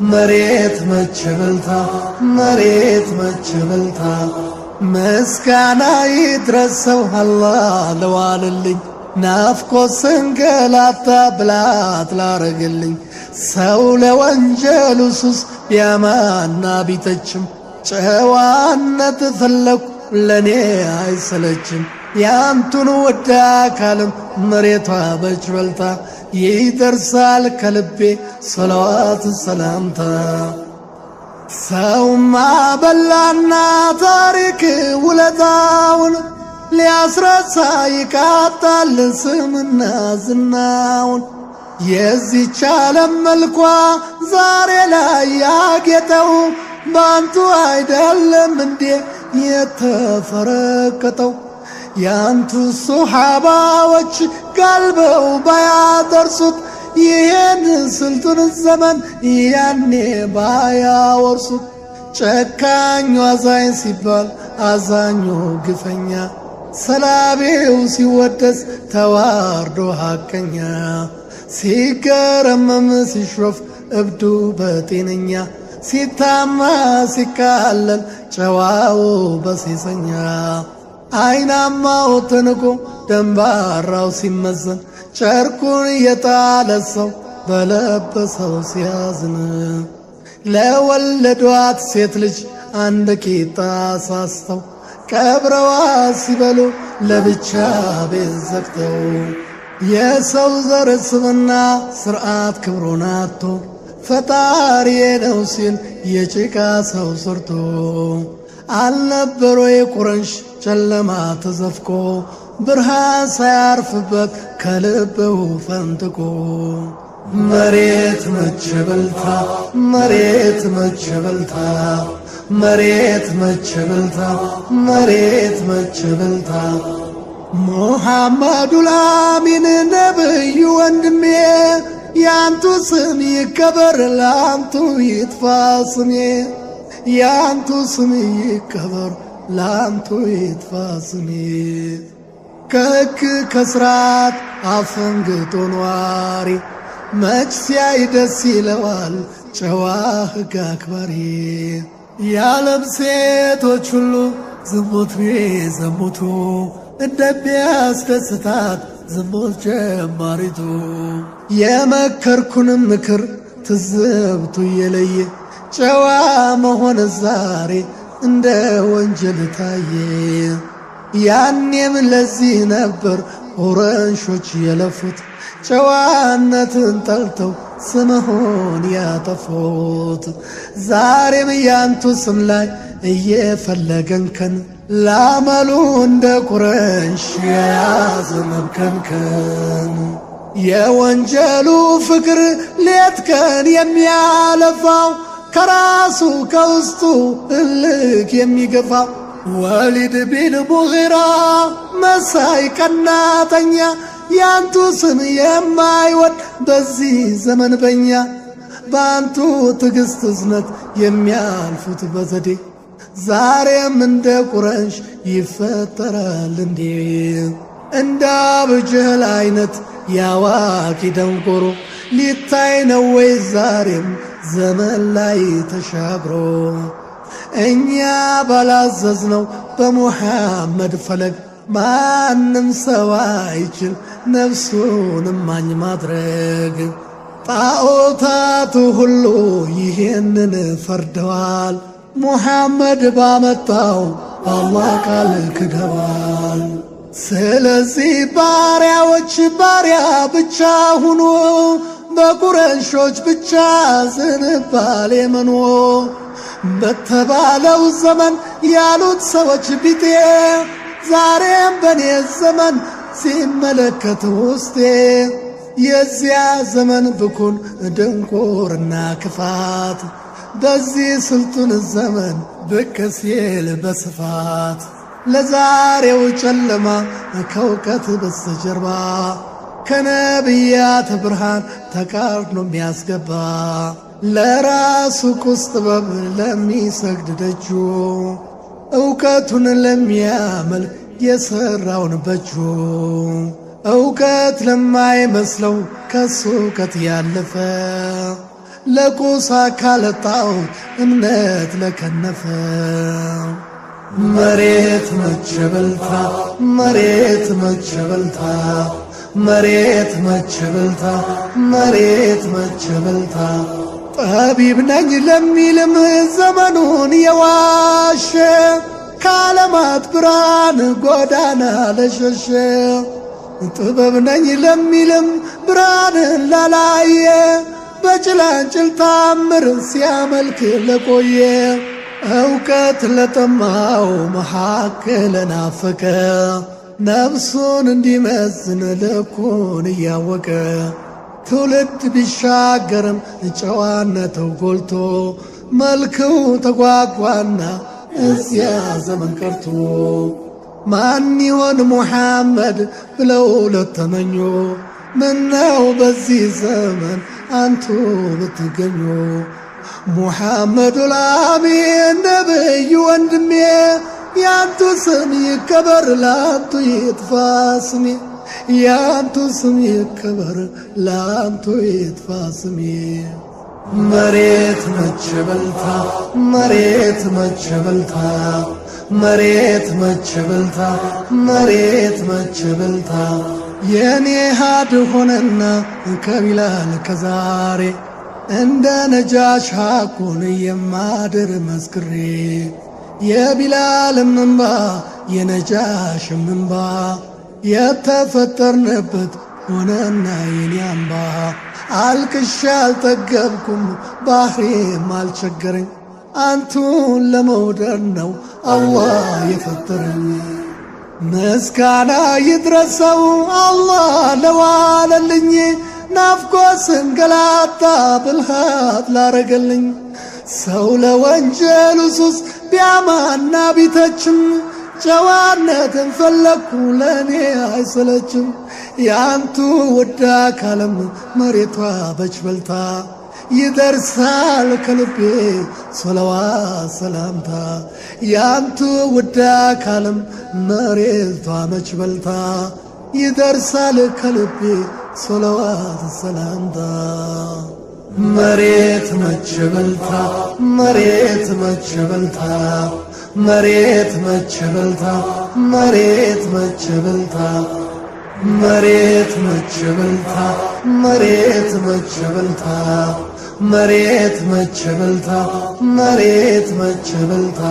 መሬት መች በልታ፣ መሬት መች በልታ። ምስጋና ይድረሰው አላህ ለዋለልኝ፣ ናፍቆ ስንገላታ ብላት ላረግልኝ። ሰው ለወንጀሉ ሱስ ቢያማና ቢተችም፣ ጨዋነት ፈለኩ ለኔ አይሰለችም። ያንቱን ወዳ አካልም መሬቷ በች በልታ፣ ይደርሳል ከልቤ ሰለዋት ሰላምታ። ሰውማ በላና ታሪክ ውለታውን፣ ሊያስረሳ ይቃጣል ስምና ዝናውን። የዚች ዓለም መልኳ ዛሬ ላይ ያጌጠው ባንቱ አይደለም እንዴ የተፈረከተው? ያንቱ ሱሓባዎች ጋልበው ባያደርሱት፣ ይህን ስልጡን ዘመን ያኔ ባያወርሱት። ጨካኙ አዛኝ ሲባል አዛኙ ግፈኛ፣ ሰላቢው ሲወደስ ተዋርዶ ሐቀኛ፣ ሲገረመም ሲሾፍ እብዱ በጤነኛ፣ ሲታማ ሲካለል ጨዋው በሴሰኛ፣ አይናማው ተንቆ ደንባራው ሲመዘን፣ ጨርቁን የጣለ ሰው በለበሰው ሲያዝን፣ ለወለዷት ሴት ልጅ አንድ ቂጣ ሳስተው ቀብረዋ ሲበሉ ለብቻ ቤት ዘግተው፣ የሰው ዘር ስምና ስርዓት ክብሩን አጥቶ ፈጣሪ ነው ሲል የጭቃ ሰው ሰርቶ፣ አልነበረ የቁረንሽ ጨለማ ተዘፍቆ ብርሃን ሳያርፍበት ከልብው ፈንጥቆ። መሬት መች በልታ፣ መሬት መች በልታ፣ መሬት መች በልታ፣ መሬት መች በልታ። ሙሐመዱ ላሚን ነብዩ ወንድሜ፣ ያንቱ ስም ይከበር ላንቱ ይጥፋ ስሜ፣ ያንቱ ስም ይከበር ላንቱ ይጥፋ ስሜ። ከሕግ ከስርዓት አፈንግጦ ኗሪ መች ሲያይ ደስ ይለዋል ጨዋ ሕግ አክባሪ? የዓለም ሴቶች ሁሉ ዝሙት ቢዘሙቱ እንደሚያስደስታት ዝሙት ጀማሪቱ፣ የመከርኩንም ምክር ትዝብቱ እየለየ ጨዋ መሆን ዛሬ እንደ ወንጀል ታየ። ያኔም ለዚህ ነበር ቁረንሾች የለፉት፣ ጨዋነትን ጠልተው ስምሆን ያጠፉት። ዛሬም ያንቱ ስም ላይ እየፈለገንከን ላመሉ እንደ ቁረንሽ የያዘ መብከንከን፣ የወንጀሉ ፍቅር ሌት ቀን የሚያለፋው ከራሱ ከውስጡ እልክ የሚገፋው፣ ወሊድ ቢን ሙጊራ መሳይ ቀናተኛ፣ ያንቱ ስም የማይወድ በዚህ ዘመን በኛ፣ በአንቱ ትዕግስት እዝነት የሚያልፉት በዘዴ ዛሬም እንደ ቁረንሽ ይፈጠራል እንዴ? እንደ አብጀህል አይነት ያዋቂ ደንቆሮ ሊታይ ነው ወይ ዛሬም ዘመን ላይ ተሻግሮ? እኛ ባላዘዝነው በሙሐመድ ፈለግ ማንም ሰው አይችል ነፍሱን ማኝ ማድረግ። ጣዖታቱ ሁሉ ይህንን ፈርደዋል፣ ሙሐመድ ባመጣው በአላህ ቃል ክደዋል። ስለዚህ ባሪያዎች ባሪያ ብቻ ሁኑ፣ በቁረንሾች ብቻ ዝንባሌ መኖ። በተባለው ዘመን ያሉት ሰዎች ቢጤ ዛሬም በኔ ዘመን ሲመለከት ውስጤ፣ የዚያ ዘመን ብኩን ድንቁርና ክፋት በዚህ ስልጡን ዘመን ብቅ ሲል በስፋት፣ ለዛሬው ጨለማ ከእውቀት በስተጀርባ ከነቢያት ብርሃን ተቃርኖ የሚያስገባ፣ ለራሱ ቁስ ጥበብ ለሚሰግድ ደጁ፣ እውቀቱን ለሚያመልክ የሠራውን በጁ፣ እውቀት ለማይመስለው ከሱ እውቀት ያለፈ፣ ለቁስ አካል ጣዖት እምነት ለከነፈ መሬት መች በልታ መሬት መች በልታ መሬት መች በልታ መሬት መች በልታ ጠቢብ ነኝ ለሚልም ዘመኑን የዋሸ ከዓለማት ብርሃን ጎዳና ለሸሸ ጥበብ ነኝ ለሚልም ብርሃንን ላላየ በጭላንጭል ታምር ሲያመልክ ለቆየ እውቀት ለጠማው መሐክ ለናፈቀ ነፍሱን እንዲመዝን ልኩን እያወቀ ትውልድ ቢሻገርም ጨዋነተው ጎልቶ መልክው ተጓጓና እዚያ ዘመን ቀርቶ ማን ይሆን ሙሐመድ ብለው ለተመኙ ምነው በዚህ ዘመን አንቱ ብትገኙ ሙሐመዱል አሚን ነብዩ ወንድሜ ያንቱ ስም ይከበር ላንቱ ይጥፋ ስሜ ያንቱ ስም ይከበር ላንቱ ይጥፋ ስሜ መሬት መች በልታ መሬት መች በልታ መሬት መች በልታ መሬት መች በልታ የኔ ሃድ ሆነና ከቢላል ከዛሬ እንደ ነጃሽ ሐቁን የማድር መስክሬ የቢላልም እምባ የነጃሽም እምባ የተፈጠርንበት ሆነና የኔ አምባ አልቅሻ አልጠገብኩም ባህሬም አልቸገረኝ አንቱን ለመውደድ ነው አላህ የፈጠረኝ። ምስጋና ይድረሰው አላህ ለዋለልኝ ናፍቆ ስንገላታ ብልሃት ላረገልኝ ሰው ለወንጀሉ ሱስ ቢያማና ቢተችም ጨዋነትን ፈለግኩ ለእኔ አይሰለችም። ያንቱ ውዳ ካለም መሬቷ በች በልታ ይደርሳል ከልቤ ሶለዋ ሰላምታ ያንቱ ውዳ ካለም መሬቷ መች በልታ ይደርሳል ከልቤ ሶለዋት ሰላምታ መሬት መች በልታ መሬት መች በልታ መሬት መች በልታ መሬት መች በልታ መሬት መች በልታ መሬት መች በልታ መሬት መች በልታ መሬት መች በልታ።